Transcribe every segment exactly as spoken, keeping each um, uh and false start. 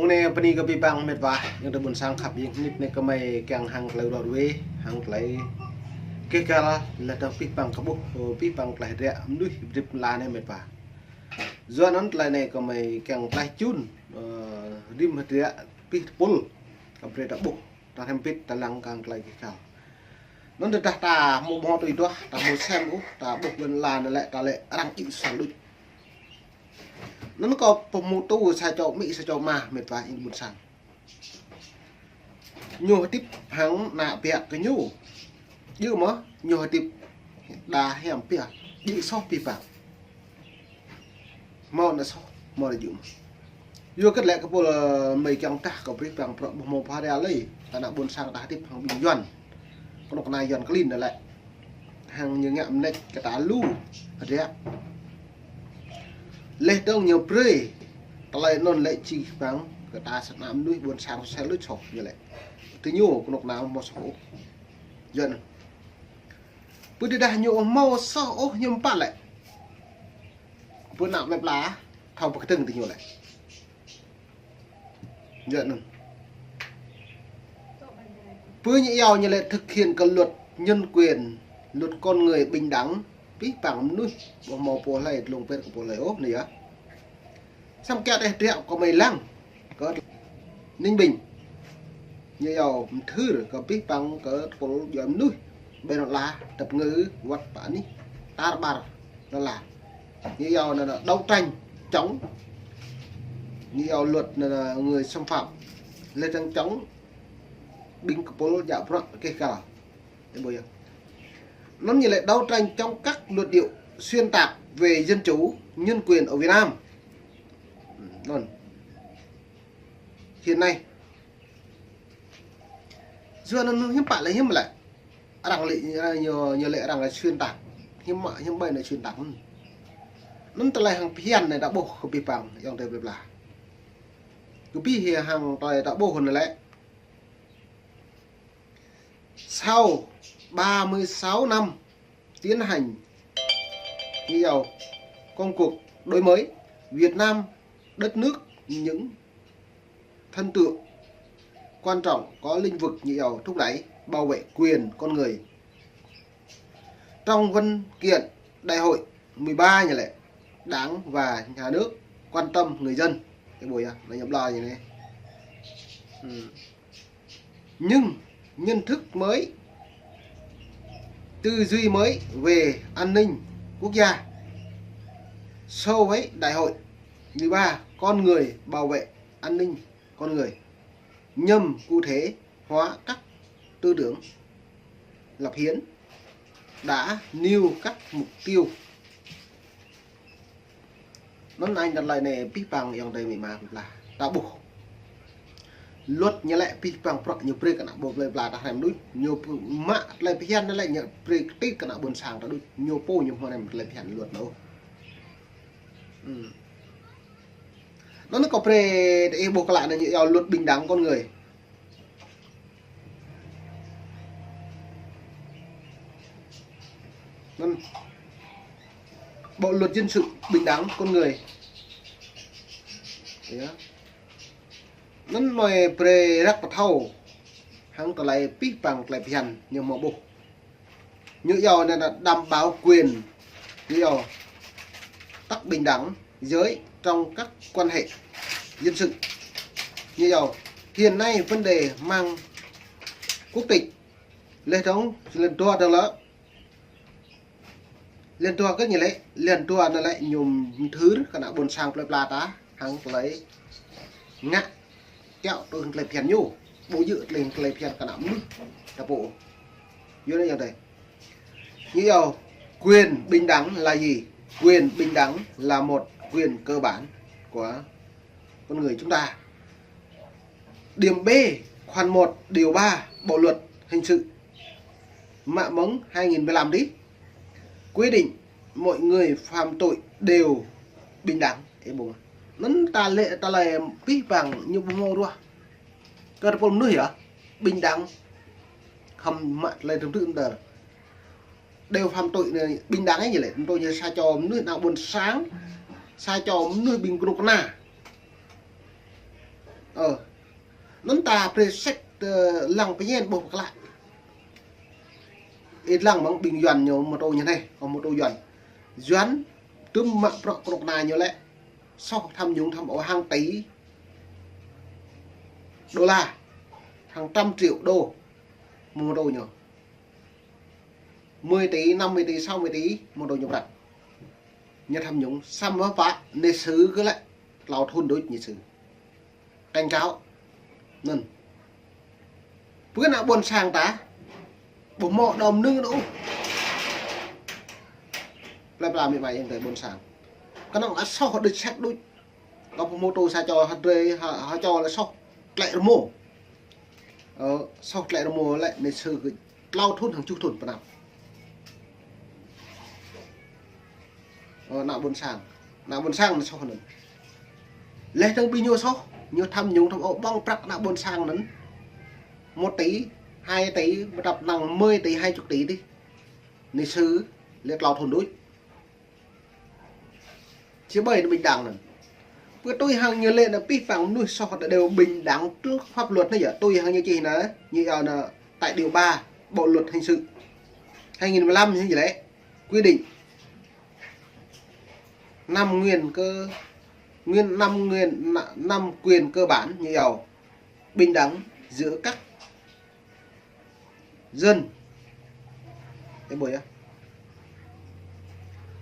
Anai bơni kơ abih bang met wa, ayŏng adơi ƀôn sang khăp, ing nik anai gơmơi kiăng hăng tơlơi rot ruai, hăng tơlơi kơ găl, laih dơ̆ng abih bang kơ ƀuh, abih bang tơlơi hơdră mơnuih hơdip lŏn anai met wa. Yua anŭn tơlơi anai gơmơi kiăng tơlơi čun, ơ, rĭm hơdră abih tơpul, kơ brơi ta ƀuh, ta hrăm pĭt, ta lăng kơ hăng tơlơi kơ găl. Anŭn tơdah ta hmâo ƀơ̆ng tui duah, ta hmâo sem ôh, ta ƀuh ƀơi lŏn anai lĕ, ta lĕ arăng djik sal đôč. Anŭn kâo pơhmutu sa čô amĭ sa čô ama met wa ing ƀôn sang. Ñu hơdip hăng ană ƀiă kơ ñu. Djơ̆ mơ̆ ñu hơdip đa hiam pia. Djơ̆ soh abih bang. Hmâo ană soh, hmâo ană djơ̆ mơ̆. Yua kơ lĕ kơ pôl, ơ, mơi kiăng tah kơ brơi bang prŏ ƀu hmâo phara lơi. Kơ ană ƀôn sang ta hơdip hăng ƀing Yuan. Kơnuk kơna Yuan klin anai lĕ. Hăng ñu ngă mơneč kơ ta lu. Hơdră. Laih dơ̆ng ñu brơi tơlơi anŭn lĕ čih bang kơ ta sat ană mơnuih ƀôn sang sel lŭč soh ñu lĕ. Tơ ñu kơnuk kơna hmâo soh ôh. Yua anŭn. Pơ tơdah ñu hmâo soh ôh ñu mơ̆ pă lĕ. Pơ ană plơi pla thâo pơkơdơ̆ng tơ ñu lĕ. Yua anŭn. Pơ ñu iâu ñu lĕ thực hiện kơ luật nhân quyền, luật con người bình đẳng, abih bang mơnuih, ƀu hmâo pô hlơi, tlung pet kơ pô hlơi ôh anai yơh. Samơ̆ kiăng tơlơi hơdră kơ mơi lăng, kơ Ninh Bình. Ñu iâu mơthưr kơ abih bang kơ tơpul djuai mơnuih, ƀơi lŏn ala, tơpơngư, wơ̆t pơ anih, tar ƀar lŏn ala. Ñu iâu anŭn, anŭn đấu tranh chống, ñu iâu luật anŭn, anŭn người xâm phạm, laih dơ̆ng chống ƀing kơpul djă bruă kơ găl. Ơ, ƀuh yơh. Anŭn ñu lĕ đấu tranh chống các luận điệu xuyên tạc về dân chủ, nhân quyền ở Việt Nam. Anŭn. Hiện nay. Yua anŭn hiư̆m pă lĕ hiư̆m lĕ. Arăng lĕ, ñu, ñu lĕ arăng lĕ xuyên tạc. Hiư̆m mă, hiư̆m ƀơi anai xuyên tạc. Anŭn tơlơi hăng phiăn anai ta ƀuh kơ abih bang, ayŏng adơi plơi pla. Kơ abih hăng tơlơi ta ƀuh anai lĕ. Sau ba mươi sáu năm tiến hành, ñu iâu công cuộc đổi mới, Việt Nam, đất nước, những thần tượng quan trọng có lĩnh vực, ñu iâu thúc đẩy bảo vệ quyền con người. Trong văn kiện Đại hội mười ba ñu lĕ, Đảng và Nhà nước quan tâm người dân. Ơ, ƀuh yơh, anai ñu ƀlŏr ñu anai. Ừm. Nhưng nhận thức mới, tư duy mới về an ninh quốc gia so với Đại hội mười ba, con người, bảo vệ an ninh con người, nhằm cụ thể hóa các tư tưởng lập hiến đã nêu các mục tiêu. Anŭn anai tơlơi anai abih bang ayŏng adơi amĭ ama plơi pla. Ta ƀuh. Luật ñu lĕ abih bang prŏ ñu brơi kơ ană ƀôn plơi pla ta hrăm đôč. Ñu mă tơlơi phiăn anai lĕ ñu brơi kơtit kơ ană ƀôn sang ta đôč. Ñu pô ñu hmâo hrăm tơlơi phiăn luật anŭn. Ừm. Anŭn kâo brơi ih ƀuh klă anai ñu iâu luật bình đẳng con người. Anŭn. Bộ luật dân sự bình đẳng con người. Yơh. Anŭn mơi brơi răk pơthâo hăng tơlơi abih bang tơlơi phiăn ñu hmâo ƀuh. Ñu iâu anai là đảm bảo quyền, ñu iâu tắc bình đẳng giới trong các quan hệ dân sự. Ñu iâu hiện nay vấn đề mang quốc tịch, laih dơ̆ng, laih dua dơ̆ng lĕ, laih dua kơ ñu lĕ, laih dua anai lĕ ñu mơthưr kơ ană ƀôn sang plơi pla ta hăng tơlơi ngă kiaŏ tui hăng tơlơi phiăn ñu. Ƀu djơ̆ tui hăng tơlơi phiăn kơ ană mơnuih ta pô. Yua anŭn ayŏng adơi. Ñu iâu quyền bình đẳng là gì? Quyền bình đẳng là một quyền cơ bản của con người chúng ta. Điểm B, khoản một, điều ba Bộ luật hình sự. Mă mơ̆ng hai nghìn mười lăm đi. Quy định mọi người phạm tội đều bình đẳng. Ơ, ƀuh. Anŭn tơlơi, tơlơi abih bang ñu ƀu hmâo ruah. Kơ tơpul mơnuih yơh, bình đẳng. Khŏm mă tơlơi tơm tưm đơr. Đều phạm tội anai bình đẳng anai lĕ, tui ñu sa čô mơnuih ană ƀôn sang, sa čô mơnuih ƀing kơnuk kơna. Ơ, anŭn ta prê sek, ơ, lăng pơñen ƀuh pơklă. Ih lăng mơ̆ng ƀing Yuan ñu mơtô ñu anai, ơ, mơtô Yuan. Yuan tŭm mă prŏk krŏk na ñu lĕ. Soh tham nhũng tham ô hàng tỷ đô la, hàng trăm triệu đô. Mơtô ñu. Mười tỷ, năm mươi tỷ, sáu mươi tỷ, mơtô ñu prăk. Ñu tham nhũng, samơ̆ pă, nê sư kơ lĕ, tlâo thŭn đôč nê sư. Cảnh cáo. Anŭn. Pơ ană ƀôn sang ta, ƀu hmâo đom nư nô. Plei pla mĭ ƀai yang tơi ƀôn sang. Kơnơ̆ng ăt soh đôč sek đôč. Kâo pơhmô tô sa čô hơdrơi, hă, hă čô lĕ soh tlĕ rơmô. Ơ, soh tlĕ rơmô lĕ nê sư kơ tlâo thŭn hăng tơjuh thŭn pơnăp. Ơ, ană ƀôn sang. Ană ƀôn sang nê soh anŭn. Leh tơ̆ng ƀing ñu soh, ñu tham nhũng tham ô ƀơ̆ng prăk ană ƀôn sang anŭn. Một tỷ, hai tỷ, mơ̆ tăp năng mười tỷ, hai chục tỷ dih. Nê sư, lĕ tlâo thŭn đôč. Či ƀai anŭn bình đẳng anŭn. Pơ tui hăng ñu lĕ anŭn pih păng mơnuih soh ta đều bình đẳng trước pháp luật anŭn yơh. Tui hăng ñu čih anŭn, ñu yua anŭn tại điều ba Bộ luật hình sự hai nghìn mười lăm ñu lĕ quy định năm nguyên cơ, nguyên, năm nguyên, na-, năm quyền cơ bản ñu yua bình đẳng giữa các dân. Ơ ƀuh yơh.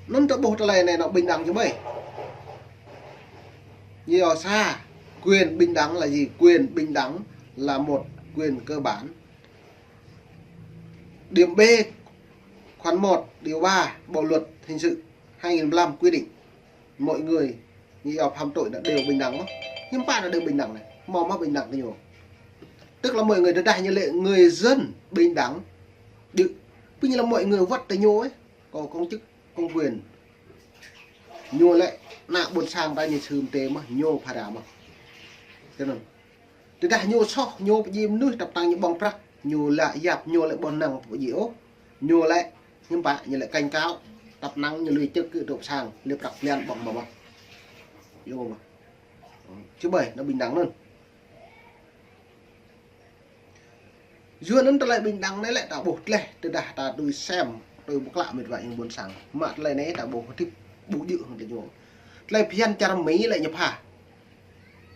Anŭn ta ƀuh tơlơi anai anŭn bình đẳng či ƀai. Ñu yua sa, quyền bình đẳng là gì? Quyền bình đẳng là một quyền cơ bản. Điểm B, khoản một, điều ba Bộ luật hình sự hai nghìn mười lăm quy định mọi người, ñu yua phạm tội là đều bình đẳng mơ̆n. Hiư̆m pă là đều bình đẳng anai? Hmâo mơ̆ bình đẳng tơ ñu? Tức là mọi người, tơdah ñu lĕ người dân bình đẳng. Đư-, ƀing ñu là mọi người wơ̆t tơ ñu ơi. Có công chức, công quyền. Ñu lĕ ană ƀôn sang ta ñu sum tê mơ̆n, ñu phara mơ̆n. Tui anŭn. Tơdah ñu soh, ñu pơdjai mơnuih tăp tăng ñu ƀơ̆ng prăk, ñu lăi yap, ñu lĕ ƀu năng pơdjai ôh. Ñu lĕ, hiư̆m pă, ñu lĕ cảnh cáo, tăp năng ñu lui chức kơ tơ̆p sang, lui prăk blan ƀơ̆ng mơ̆n. Yơh mơ̆n. Či ƀai, anŭn bình đẳng anŭn. Yua anŭn tơlơi bình đẳng anai lĕ ta ƀuh tleh, tơdah ta tui sem, tui ƀuh klă mĕt wa yang ƀôn sang. Mă tơlơi anai ta ƀuh hơdip ƀu djơ̆ hăng tơ ñu. Tơlơi phiăn čar Mi lĕ ñu pha.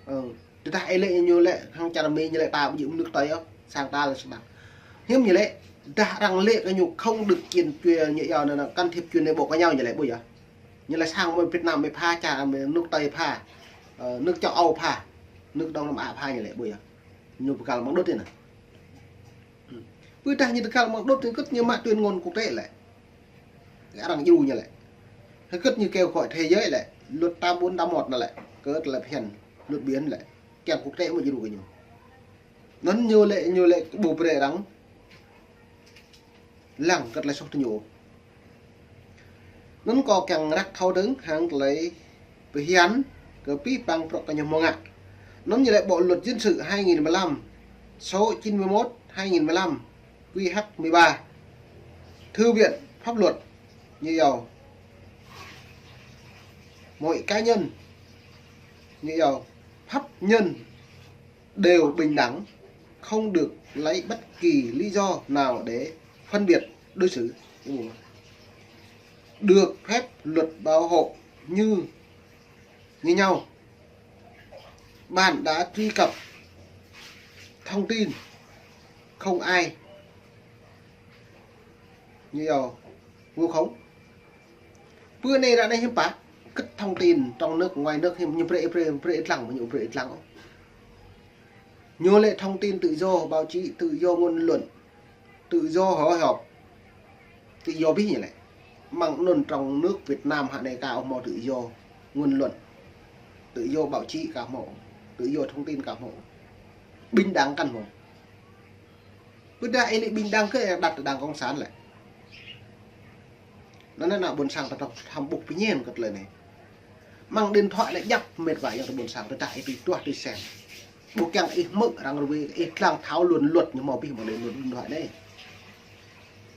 Ơ, tơdah ih lĕ ñu lĕ hăng čar Mi ñu lĕ ta ƀu djơ̆ mơnuih tơi ôh, sang ta lĕ sơdang. Hiư̆m ñu lĕ, tơdah arăng lĕ kơ ñu không được quyền, quyền ñu yua anŭn can thiệp chuyện nội bộ của nhau ñu lĕ ƀu yơh. Ñu lĕ sang mơ̆ Việt Nam mơ̆ pha, čar mơ̆ nước tơi pha, ơ, nước châu Âu pha, nước Đông Nam Á pha ñu lĕ ƀu yơh. Ñu pơkăl mơ̆ng đŭt anŭn. Pơdah ñu pơkăl mơ̆ng đŭt anŭn kơ̆t ñu mă tuyên ngôn quốc tế lĕ. Arăng djru ñu lĕ. Kơ̆t ñu kêu gọi thế giới lĕ. Luật tám bốn tám một anŭn lĕ. Kơ̆t lĕ phiăn luật biển lĕ. Kiăng quốc tế mơ̆ djru kơ ñu. Anŭn ñu lĕ, ñu lĕ ƀu brơi arăng lăng kơ̆t lĕ soh tơ ñu. Anŭn kâo kiăng răk thâo dơ̆ng hăng tơlơi phiăn kơ pih păng prŏk kơ ñu hmâo ngă. Anŭn ñu lĕ Bộ luật dân sự hai nghìn mười lăm, số chín mươi mốt hai nghìn mười lăm, quy hắc mười ba. Thư viện pháp luật, ñu yua mỗi cá nhân, ñu yua pháp nhân đều bình đẳng, không được lấy bất kỳ lý do nào để phân biệt đối xử, được phép luật bảo hộ như, như nhau. Bạn đã truy cập thông tin không ai, như yua, vu khống. Bơ anai ră anai hiư̆m pă, kơ̆t thông tin trong nước, ngoài nước hiư̆m, ñu brơi, brơi, brơi ih lăng, ñu brơi ih lăng. Ñu lĕ thông tin tự do báo chí, tự do ngôn luận, tự do hội họp, tự do abih ñu lĕ. Mơ̆ng anŭn trong nước Việt Nam hă anai ka hmâo tự do ngôn luận, tự do báo chí ka hmâo, tự do thông tin ka hmâo, bình đẳng kăn hmâo. Bơ dah ih lĕ bình đẳng kơ ih đặt đảng cộng sản lĕ. Anŭn ană ƀôn sang ta tŏk hăm ƀuh pơñen kơ tơlơi anai. Mơ̆ng điện thoại lĕ djăp mĕt wa yang tơ ƀôn sang ta dah ih tui tuah tui sem. Ƀu kiăng ih hmư̆ arăng rơwe, ih lăng thâo luận luật ñu hmâo abih mơ̆ng điện, điện thoại anai.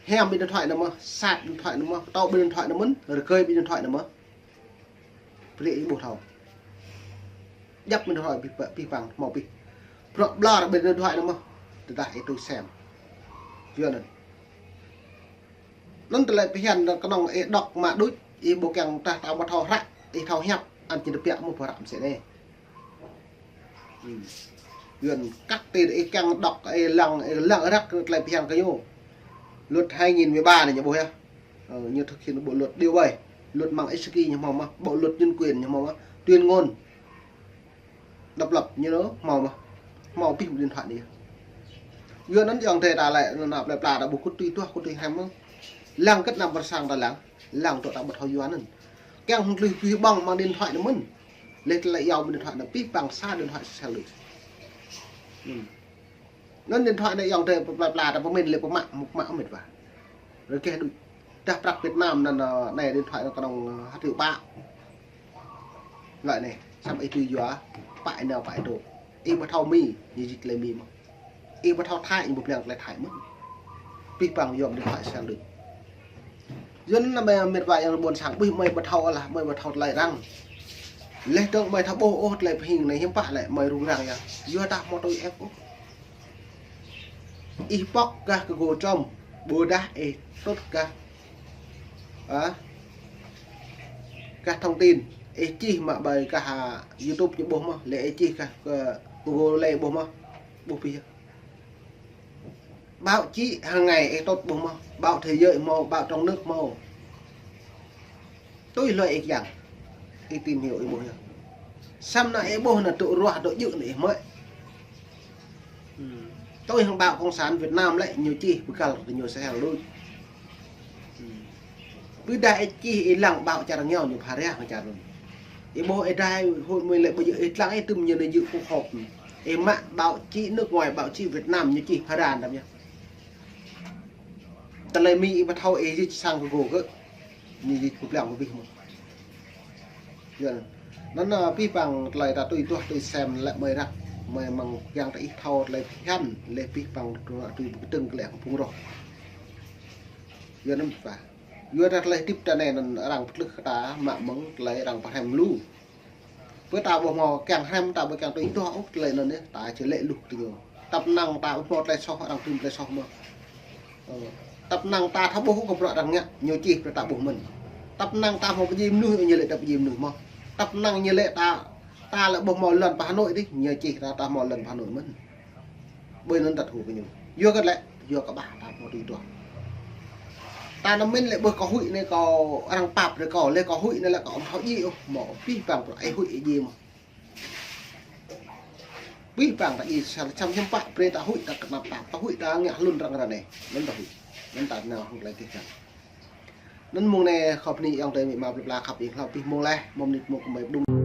Hiam ƀing điện thoại anŭn mơ̆n, sat ƀing điện thoại anŭn mơ̆n, tŏ ƀing điện thoại anŭn mơ̆n, rơkơi ƀing điện thoại anŭn mơ̆n. Brơi ih ƀuh thâo. Djăp mơ̆n điện thoại pih, pih păng, hmâo pih. Prăk blar ƀơi điện thoại anŭn mơ̆n. Tơdah ih tui sem. Yua anŭn. Anŭn tơlơi phiăn kơnơ̆ng ih đŏk mă đôč, ih ƀu kiăng tah ta ƀu thâo hră, ih thâo hiăp, ăn či tơbiă mơ̆ pơhră mơsĕ anai. Hmm. Yua anŭn kăk tơ ih kiăng đŏk, ih lăng, ih lăng răk tơlơi phiăn kơ ñu. Luật hai nghìn mười ba anai ñu ƀuh yơh. Ờ, ñu thực hiện bộ luật điều bảy, luật mạng ích kỷ ñu hmâo mơ̆n, bộ luật nhân quyền ñu hmâo mơ̆n, tuyên ngôn độc lập ñu hmâo mơ̆n, hmâo pih điện thoại anai. Yua anŭn yơh tơ ta lĕ, anŭn plơi pla ta ƀu kŭt tui tuah, kŭt tui hrăm mơ̆n. Lăng kơ năm pơ sang ta lăng, lăng tŏ ta ƀu thâo yua anŭn. Kiăng hăng tơlơi pih ƀăng mă điện thoại anŭn mơ̆n. Leh tơlơi iâu mă điện thoại anŭn pih păng sa điện thoại sel đôč. Hmm. Anŭn điện thoại anai yơh tơ plơi pla ta pơmĭn lĕ pơmă, mŭk mă mĕt wa. Rơkeh đôč. Tah prăk Việt Nam anŭn, anai điện thoại anŭn kơnơ̆ng, ơ, ha triệu pă. Lơi anai, samơ̆ ih tui yua, pă ih nao pă ih dŏ. Ih ƀu thâo Mi, ñu jik lĕ Mi mơ̆n. Ih ƀu thâo Thái, ñu ƀu pliăng lĕ Thái mơ̆n. Pih păng yua mă điện thoại sel đôč. Yua anŭn mơ̆ mĕt wa yang ƀôn sang, ƀuh mơi ƀu thâo lah, mơi ƀu thâo tơlơi arăng. Leh dơ̆ng mơi thâo ƀuh ôh tơlơi pơhing anai hiư̆m pă lĕ mơi rŭng răng yơh. Yua tah hmâo tui ĕp ôh. Ih pŏk gah Google Chrome, ƀôdah ih tŭt gah, ah, gah thông tin, ih čih mă ƀơi gah, ah, YouTube ñu ƀuh mơ̆n, lĕ ih čih gah, gah Google lĕ ƀuh mơ̆n, ƀuh pih yơh. Báo chí hàng ngày ih tŭt ƀuh mơ̆n, báo thế giới hmâo, báo trong nước hmâo. Tui hlơi ih kiăng, ih tìm hiểu ih ƀuh yơh. Samơ̆ anai ih ƀuh anŭn tŭ ruah tŭ jư̆ anŭn ih mơ̆. Hmm. Tui hăng báo Cộng sản Việt Nam lĕ ñu čih pơkăl tơ ñu sel đôč. Hmm. Ƀôdah ih čih ih lăng báo čar rơngiao ñu pha rơ̆ah hăng čar anŭn. Ih ƀuh ih dai hŭt mơi lĕ ƀu djơ̆ ih lăng ih tŭm ñu anai jư̆ kŭk hŏk. Ih mă báo chí nước ngoài, báo chí Việt Nam ñu čih pha rơ̆ah tăm yơh. Tơlơi Mi ih ƀu thâo ih jik sang Google kơ. Ñu jik pơblang pơbih mơ̆n. Yua anŭn, ơ, pih păng tơlơi ta tui tuah tui sem lĕ mơi răk, mơi mơ̆ng kiăng ta ih thâo tơlơi phiăn, leh pih păng tui pơkơdơ̆ng kơ lĕ kơ phung roh. Yua anŭn pă. Yua ta tơlơi hơdip ta anai anŭn arăng pơtlưh kơ ta mă mơ̆ng tơlơi arăng pơhrăm lu. Pơ ta ƀu hmâo kiăng hrăm, ta ƀu kiăng tui tuah ôh tơlơi anŭn yơh, ta či lĕ luh tơ ñu. Tăp năng ta ƀu hmâo tơlơi soh, arăng tŭm tơlơi soh mơ̆n. Ơ, tăp năng ta thâo ƀuh kơ bruă arăng ngă, ñu čih brơi ta ƀuh mơ̆n. Tăp năng ta hmâo pơdjai mơnuih, ñu lĕ ta pơdjai mơnuih mơ̆n. Tăp năng ñu lĕ ta, ta lĕ ƀu hmâo lŏn pơ Hà Nội dih, ñu čih ta, ta hmâo lŏn pơ Hà Nội mơ̆n. Ƀơi anŭn ta thâo kơ ñu. Yua kơ lĕ, yua kơ ƀah ta hmâo tui tuah. Ta anŭn mĭn lĕ ƀơi kâo huĭ anai kâo arăng pap brơi kâo, lĕ kâo huĭ anai lĕ kâo ƀu thâo djai ôh, hmâo pih păng bruă ih huĭ ih djai mơ̆n. Pih păng ta ih sel čăm hiư̆m pă brơi ta huĭ ta kơnăp ta, ta huĭ ta ngă hlŭn arăng ră anai. Anŭn ta huĭ. Anŭn ta nao hăng tơlơi kih čang. Anŭn mơ̆ng anai khŏp ni ayŏng adơi amĭ ama plơi pla khăp ih hlâo pih mơ̆ng leh, mơ̆ng mơnit mơ̆ng kơmơi pơdŭng.